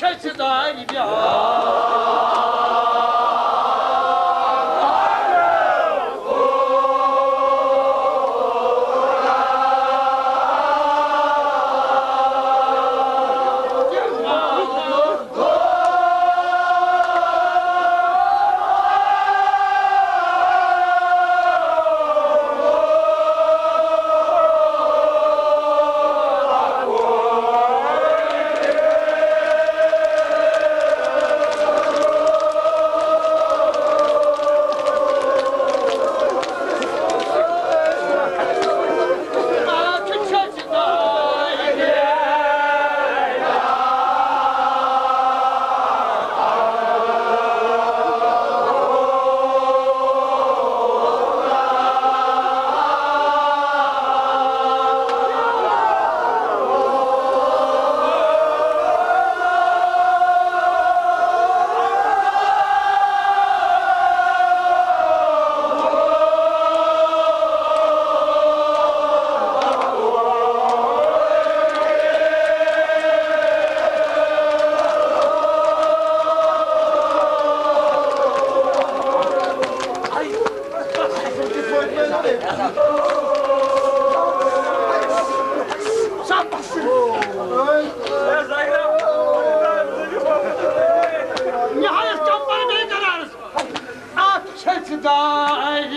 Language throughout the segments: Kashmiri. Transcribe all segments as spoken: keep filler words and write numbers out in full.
چھَژِ دارِ بیٛاکھ۔ نہایت چمپر بیٚیہِ قرارس۔ اَتھ چھَژِ دارِ۔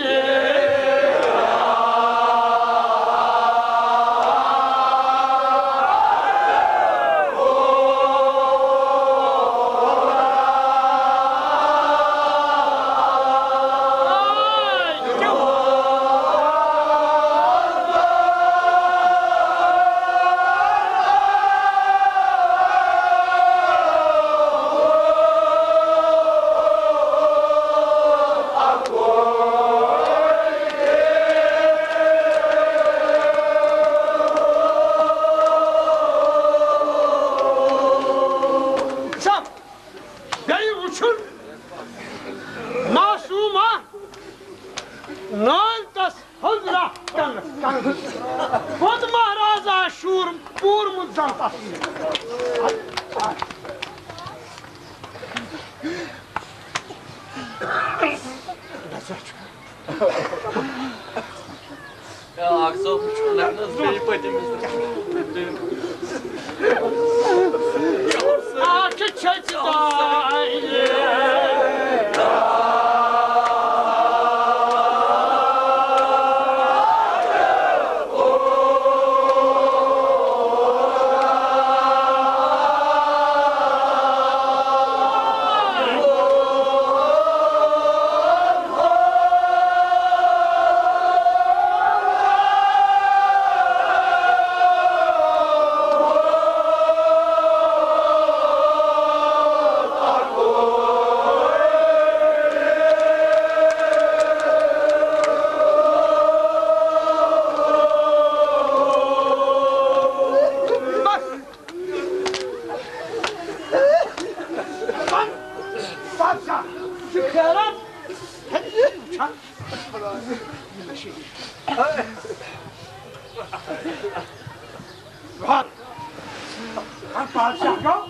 بیٚیہِ وُچھُن معصوٗما نٲلۍ تس حضرا کنس کنس۔ خود مہراز آ شوٗر پوٗرمُت زن تس۔ یا اکھ صٲب، وٕچھِو نہ حظ بیٚیہِ پٔتِم۔ اَتھ چھِ چھٔژ دارِ۔ بادشاہ، ژٕ چھُکھ پھیران؟ بادشاہ گوٚو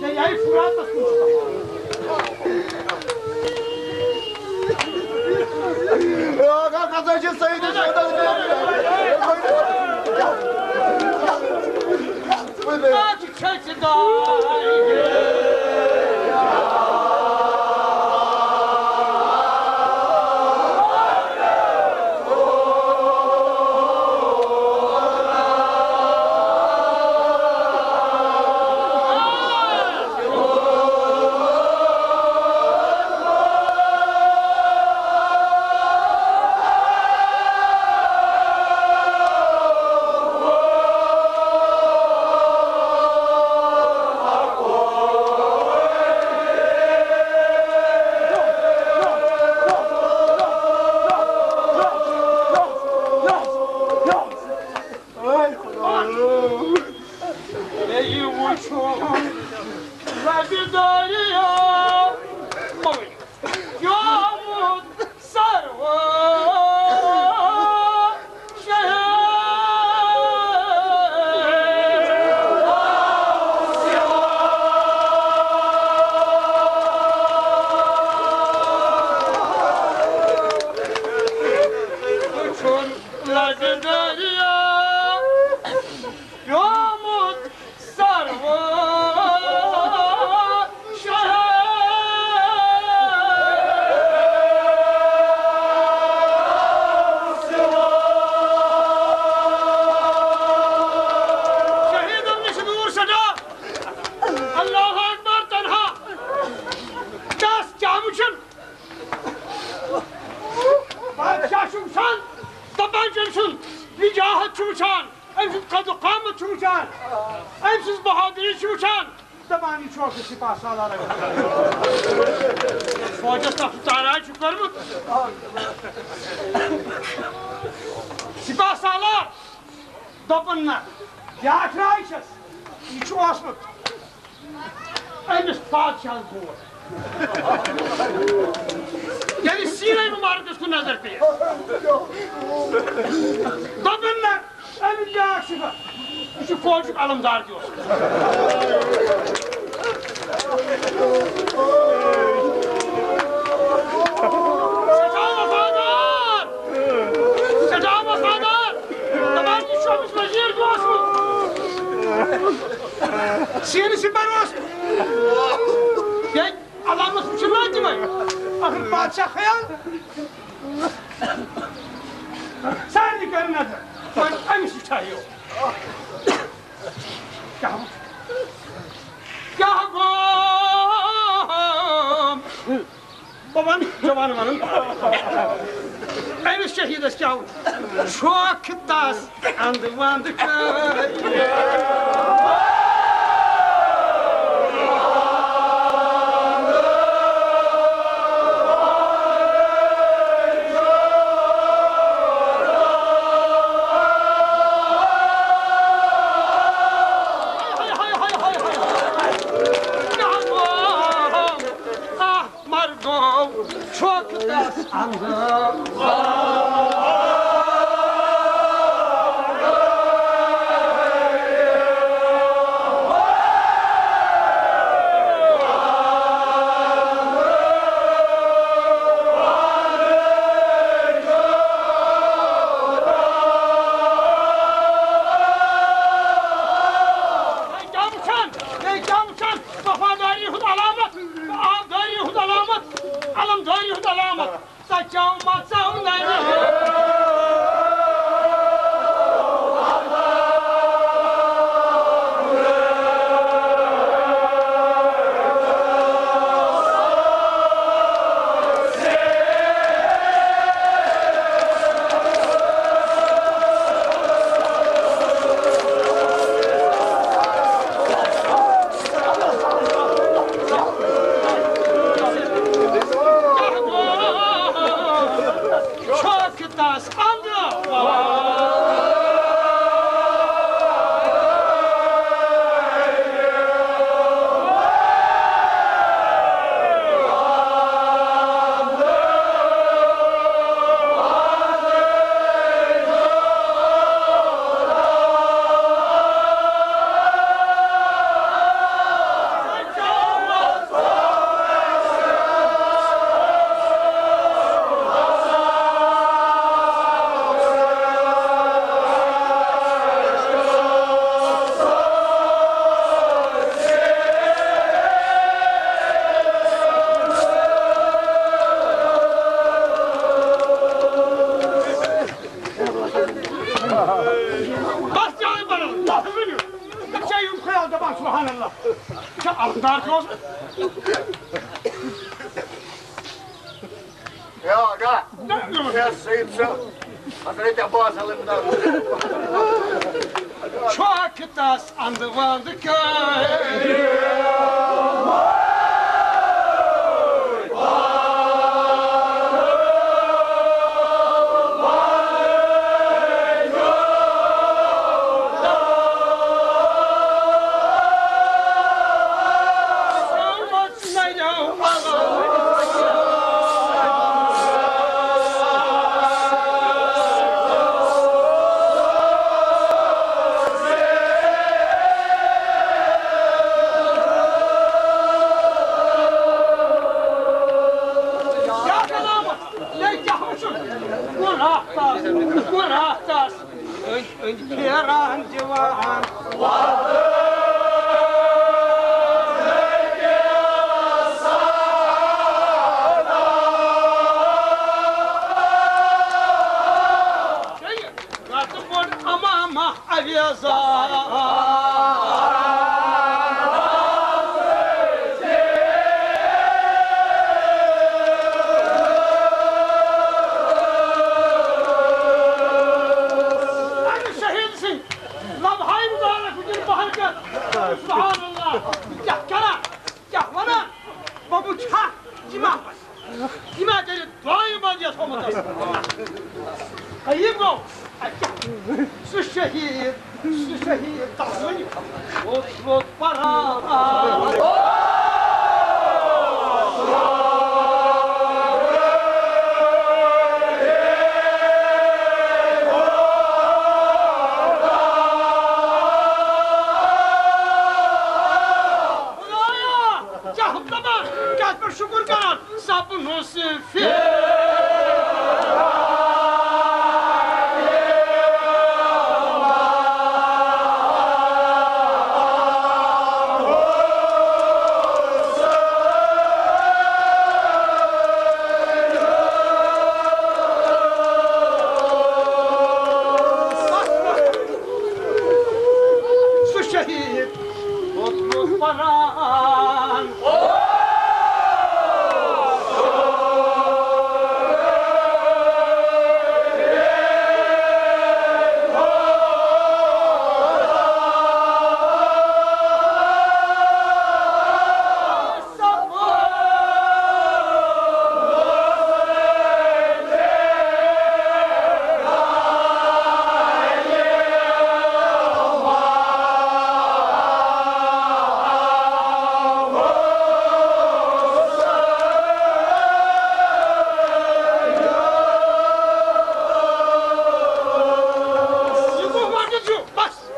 دٔریاے فراتس کُن۔ آقا، کتھ حظ چھِ سیدِ شہداء؟ مےٚ یہِ وُچھُن ربِ دٲرِیا، مگر پیومُت سروٕ شہر۔ زبانی چھُ اکھ سپاہ سالار۔ فوجس تَتھ تاراج چھُ کوٚرمُت۔ سپاہ سالار دوٚپُن نہ، بیٛاکھ راے چھَس، یہِ چھُ اوسمُت أمِس بادشاہس گوٹھ۔ ییٚلہِ سیٖنے مُبارکس کُن نظر پیٚیہِ، دوٚپُن نہ، أمِس بیٛاکھ صفت، یہِ چھُ فوجُک علمدار تہِ اوسمُت۔ سٮ۪ٹھاہ وفادار، سٮ۪ٹھاہ وفادار۔ دَپان، یہِ چھُ أمِس وزیٖر تہِ اوسمُت۔ سیٖنہٕ سِپر اوس۔ ییٚتہِ علامت وٕچھِو نا تِمے۔ اَصٕل بادشاہ خیال۔ سارنٕے کٔر نظر۔ وۄنۍ أمِس وٕچھا یہِ۔ کیٛاہ وٕچھ؟ کیٛاہ گوٚو؟ بہٕ وَنہٕ، ژےٚ وَن وَنُن۔ أمِس شہیٖدَس کیٛاہ ووٚن؟ چھۄکھ تَس اَنٛدٕ وَنٛدٕ کٔرۍ۔ کیٛاہ گوٚو؟ آہ، مر گوٚو چھۄکھ تَس اَنٛدٕ۔ کیٛاہ وٕچھان؟ ہے، کیٛاہ وٕچھان؟ وفاداری ہُنٛد علامت، آبداری ہُنٛد علامت، علمداری ہُنٛد علامت۔ ژےٚ چاو مَژَو نَنہِ۔ چھۄکھ تَس اَنٛدٕ۔ بس جان بنو، بس ؤنِو۔ ژےٚ چھےٚ یُن خیال دپان، سبحان اللہ۔ ژےٚ اَلدار چھُ اوسمُت۔ ہے آغا، ہے سید صٲب، حضرت عباس علمدار۔ چھۄکھ تَس اَنٛدٕ وَنٛدٕ کٔرۍ۔ کیٛاہ سلامت؟ ہے، کیٛاہ وٕچھُن؟ کُن راتھ تَس، کُن راتھ تَس۔ أنٛدۍ أنٛدۍ پھیران دِوان۔ رتہٕ بوٚڑ امامہ اویزا۔ امہِ شہید سٕنٛدۍ لمحہٕ مبارک وٕچھِتھ بہر عجیب گوٚو، اَتہِ کیٛاہ؟ سُہ شہیٖد، سُہ شہیٖد، تَس وۄنۍ اوس ووت پَران۔ خدایا، کیٛاہ دَپان، کَتھ پٮ۪ٹھ شُکُر کران؟ سپنوس سُہ شہیٖد ووتمُت پران۔ یہِ گوٚو وقت چھُ، بس۔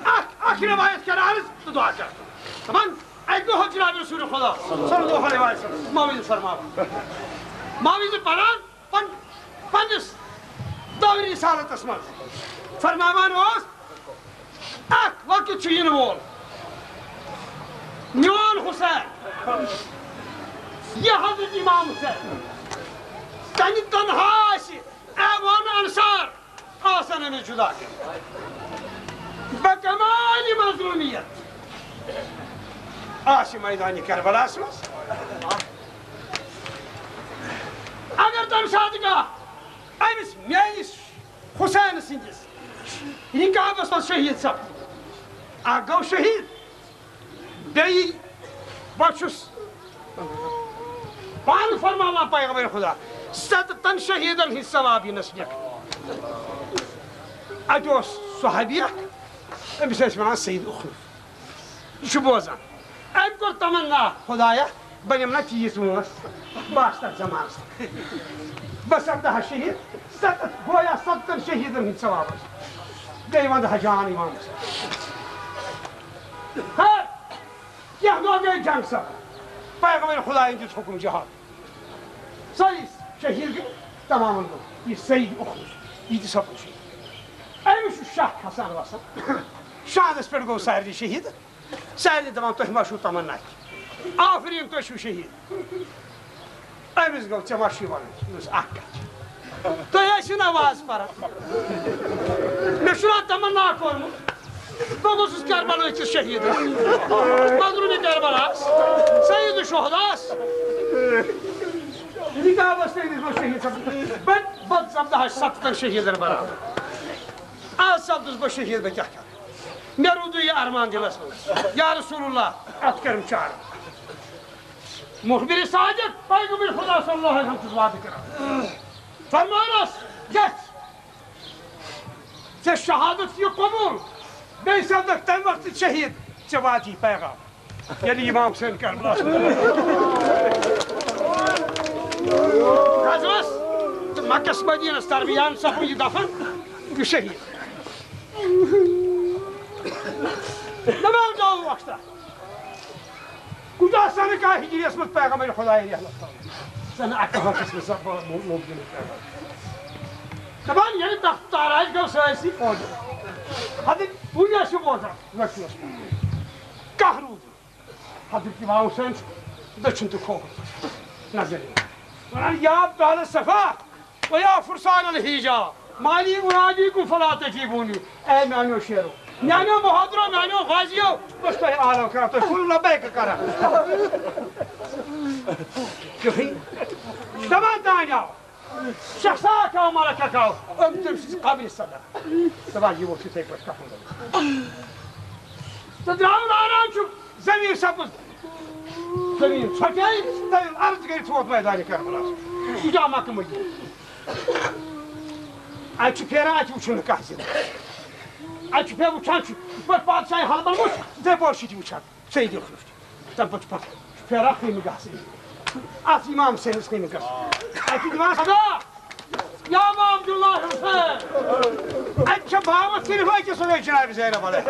اکھ، اکھ روایت کران تہٕ دعا کران۔ دپان، اکہِ دۄہ اوس جناب رسول خدا صلی اللہ علیہ وسلم مولد فرماوان۔ مولد پران پن-، پننِس دورِ رسالتس منٛز فرماوان اوس، اکھ وقت چھُ یِنہٕ وول، میون حسین، یہِ حضرت امام حسین، تنہِ تنہا آسہِ، ایوان انصار آسن أمِس جدا کٔرِتھ۔ بکمال مظلومیت آسہِ میدانِ کربلاہس منٛز۔ اگر تمہِ ساتہٕ کانٛہہ أمِس میٲنِس حسین سٕنٛدِس رکابس منٛز شہید سپُد، اکھ گوٚو شہید، بیٚیہِ بہٕ چھُس پانہٕ فرماوان پیغمبر خدا، ستتن شہیدن ہٕنٛدۍ ثواب یِنس لیکھنہٕ۔ اتہِ اوس صحابی اکھ، أمِس ٲسۍ ونان سید اخنف۔ یہِ چھُ بوزان۔ أمۍ کوٚر تمنا، خدایا، بہٕ نِمہٕ نا تیٖژ وٲنٛس، بہٕ آسہٕ تتھ زمانس۔ بہٕ سپدٕ ہا شہید، ستتھ، گویا ستتن شہیدن ہٕنٛدۍ ثواب ٲسۍ۔ بیٚیہِ ونہٕ ہا جان امام حسین۔ ہر کینٛہہ دۄہ گٔے جنگ سپدٕ۔ پیغمبر خدایَن دیُت حکم جہاد۔ سٲری شہید گٔے، تمامن گوٚو۔ یہِ سید اخنف، یہِ تہِ سپُد شہید۔ أمِس چھُ شاہ کھسان وسان۔ شاہس پٮ۪ٹھ گوٚو سارنٕے شہید۔ سارنٕے دپان، تۄہہِ ما چھُو تمنا کینٛہہ؟ آفریٖن، تُہۍ چھِو شہید۔ أمِس گوٚو، ژےٚ ما چھُے وَنُن؟ دوٚپُس، اَکھ کَتھ چھِ۔ تُہۍ ٲسِو نہ واز پَران۔ مےٚ چھُنہ تمنا کوٚرمُت۔ بہٕ گوٚژھُس کربلٲکِس شہیٖدَس، مظلوٗمِ کربلاہَس، سید الشہداہَس۔ رِکابَس تٔمِس گوٚو شہیٖد سَپدُن۔ بہٕ، بہٕ سَپدٕ ہا ستَن شہیٖدَن برابر۔ آز سَپدُس بہٕ شہیٖد، بہٕ کیٛاہ کَرٕ؟ مےٚ روٗدُے یہِ ارمان دِلس منٛز، یا رسول اللہ، اتھ کرم چار۔ مخبر صادق، پیغمبر خدا صلی اللہ علیہ وسلم چھُس وعدٕ کران۔ فرمانس گژھِ ژےٚ شہادت یہِ قبول، بیٚیہِ سپدکھ تمہِ وقتہٕ شہید، ژےٚ واتی پیغام۔ ییٚلہِ امام حسین کربلاہس منٛز غزوس تہٕ مکس مدینس درمیان سپُد یہِ دفن، یہِ شہید۔ دپان گوٚو وقتہ۔ کُنہِ سنہٕ کاہ ہجریس منٛز پیغمبر خدایہِ رحمت کرُن۔ سنہٕ اکہٕ ہٲٹھس منٛز سپُد مو-، مو-، مبدل پیغمبر۔ دپان ییٚلہِ تخت تاراج گوٚو سٲرسٕے فوجہِ۔ حضرت وُنہِ ٲسِو بوزان، لٔٹھِس منٛز۔ کاہ روٗد۔ حضرت امام حسین چھُ دٔچھُن تہٕ کھووُر نظر یِوان۔ ونان، یا ابطال الصفا و یا فرسان الحیجا، مالی انادیکم فلا تجیبونی۔ اے میانیو شیرو، میانیو بہادرو، میانیو غازیو، بہٕ چھُس تۄہہِ آلو کران، تُہۍ چھِو لبیک کران۔ کٕہٕنۍ۔ دپان تانۍ آو۔ شخصا کیٛاہ ملکہ کاو، أمۍ تٔمۍ سٕنٛز قبرِ صدا۔ دپان، یہِ ووت یِتھَے پٲٹھۍ کفن۔ تہٕ درٛاو ناران چھُ، زٔمیٖن سپٕز، زٔمیٖن ژھۄٹے، تٔمۍ عرض کٔرِتھ ووت میدانِ کربلاہَس۔ یہِ چھُ مکہٕ مدیٖنہٕ۔ اَتہِ چھُ پھیران، اَتہِ وٕچھُن نہٕ کانٛہہ زِندٕ۔ اَتہِ چھُ پھیران، وٕچھان چھُ، یِتھ پٲٹھۍ پادشاہی حلبن وٕچھ، تِتھَے پٲٹھۍ چھُ تہِ وٕچھان۔ سیدِ خلوص۔ تَمہِ پَتہٕ چھُ پَتہٕ پھیران خیمہِ گاسہٕ۔ اَتھ اِمام حُسینَس خیمہِ گاسہٕ۔ اَتہِ چھُ دِوان صدا، یا امام عبداللہ حسین۔ اَتہِ چھےٚ باوَتھ صرف أکِس سۭتۍ جناب زینب علیہ۔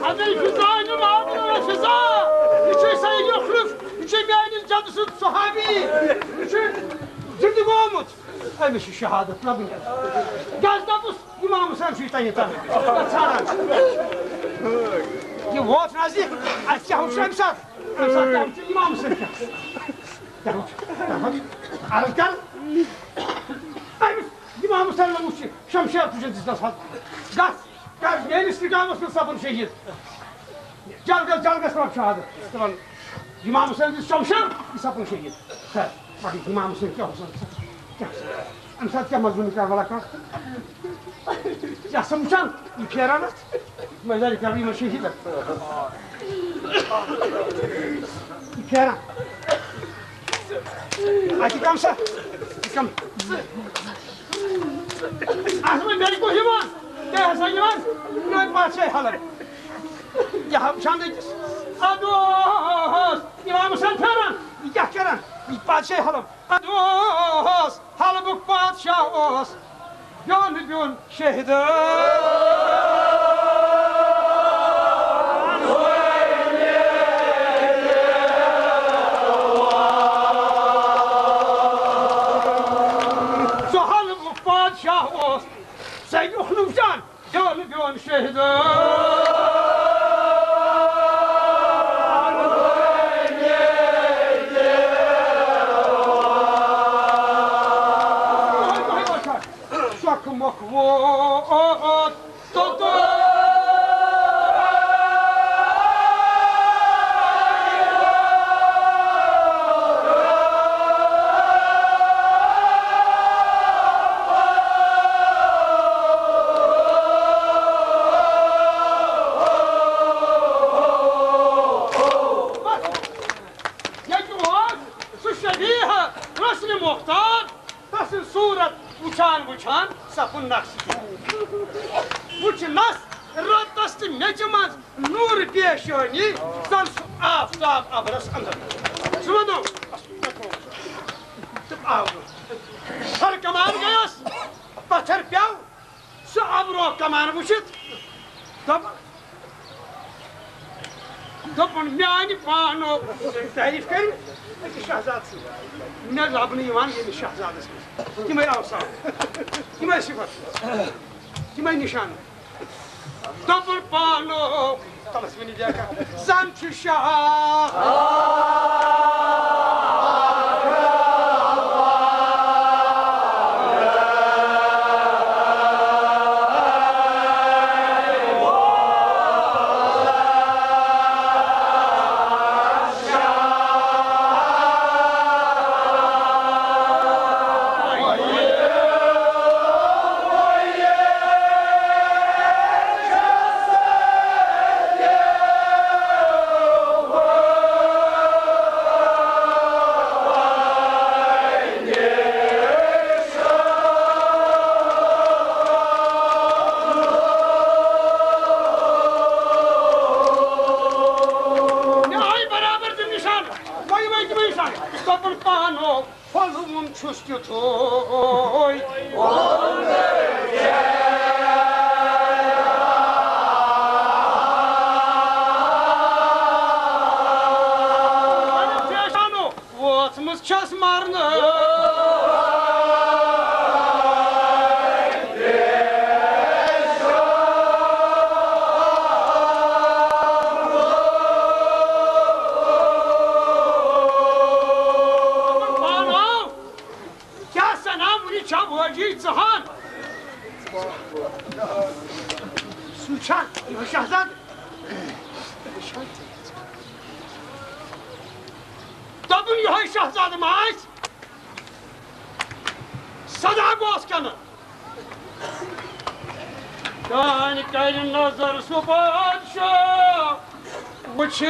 اَدٕ یہِ چھُ زانُن عامرُن رشیٖد صٲب۔ یہِ چھُ سیدِ خلوص۔ یہِ چھُ میٛانِس جدٕ سُنٛد صحابی۔ یہِ چھُ زِندٕ گوٚمُت۔ أمِس چھِ شہادت لَبٕنۍ۔ کیٛازِ دَپُس؟ اِمام حُسین چھُے تۄہہِ ییٚتٮ۪ن ژھانٛڈان۔ یہِ ووت نزدیٖک، اَسہِ کیٛاہ وٕچھ اَمہِ ساتہٕ؟ اَمہِ ساتہٕ کیٛاہ وٕچھ اِمام حُسین کیٛاہ؟ کیٛاہ وٕچھ؟ عرض کر، أمِس اِمام حُسینَن وٕچھ یہِ شمشیر تُجن دِژنَس حظ۔ گژھ، کر میٲنِس نِکاحَس منٛز سَپُد شہیٖد۔ جلد گژھ، جلد گژھ، رَٹھ شہادت۔ دَپان، اِمام حُسین دِژ شمشیر، یہِ سَپُد شہیٖد۔ خیر، مگر اِمام حُسین کیٛاہ اوس وَنان؟ کیٛاہ اوس وَنان؟ اَمہِ ساتہٕ کیٛاہ مظلوٗم کربلا کَتھ؟ یہِ ہسا وٕچھان، یہِ پھیران اَتھ۔ مےٚ زَن کرٕ یِمَن شہیٖدَن۔ یہِ پھیران۔ اَتہِ کَم سا؟ یہِ کَم؟ اَتھ منٛز گَرِ کُس یِوان؟ تۄہہِ ہسا یِوان؟ نٔے پَتہٕ چھے حلر۔ یہِ ہا وٕچھان أکِس۔ اَدٕ اوس اِمام حُسین پھیران۔ یہِ کیٛاہ کران؟ یہِ پَتہٕ چھے حلب۔ اَدٕ اوس حلبُک پادشاہ اوس بیوٚن بیوٚن شہیدن۔ سُہ حلبُک پادشاہ اوس سیدِ خلوص جان۔ بیوٚن بیوٚن شہیدن۔ سۄکھ مۄکھ ووت توٚتُے۔ ییٚتہِ اوس سُہ شبیہ رسل مختار، تسٕنٛز صوٗرت وٕچھان وٕچھان سپُد نقشہِ۔ وٕچھنس رٲتس تہٕ میٚژِ منٛز نوٗر پیشٲنی زن سُہ آفتاب ابرس اندر۔ سُہ ونو، تہٕ آو نہٕ۔ سر کمان گٔیس، پتھر پیوٚو، سُہ ابرو کمان وٕچھِتھ دوٚپ، دوٚپُن، میانہِ پانو تعریف کٔرِو أکِس شہزاد سٕنٛز۔ مےٚ لبنہٕ یِوان ییٚمِس شہزادس منٛز تِمے اوصاف، تِمے صفت، تِمے نشان۔ دوٚپُن پانو، تلس ؤنِو بیاکھ اکھ، زن چھُ شاہ۔ نہایت برابر تِم نشان، وۄنۍ وۄنۍ تِمے نشان، دوٚپُن پانو۔ پھۄلوُن چھُس تیُتھُے۔ وٲژمٕژ چھَس مرنہٕ۔ پانو۔ کیٛاہ سنا وُنہِ چھا وٲجی ژٕ ہن؟ سُہ چھا یِہوٚے شہزادٕ؟ دوٚپُن یِہوٚے شہزادٕ ما آسہِ؟ سدا گوس کِنہٕ؟ دانہِ کَرِ نظر سُہ بادشاہ وٕچھِ۔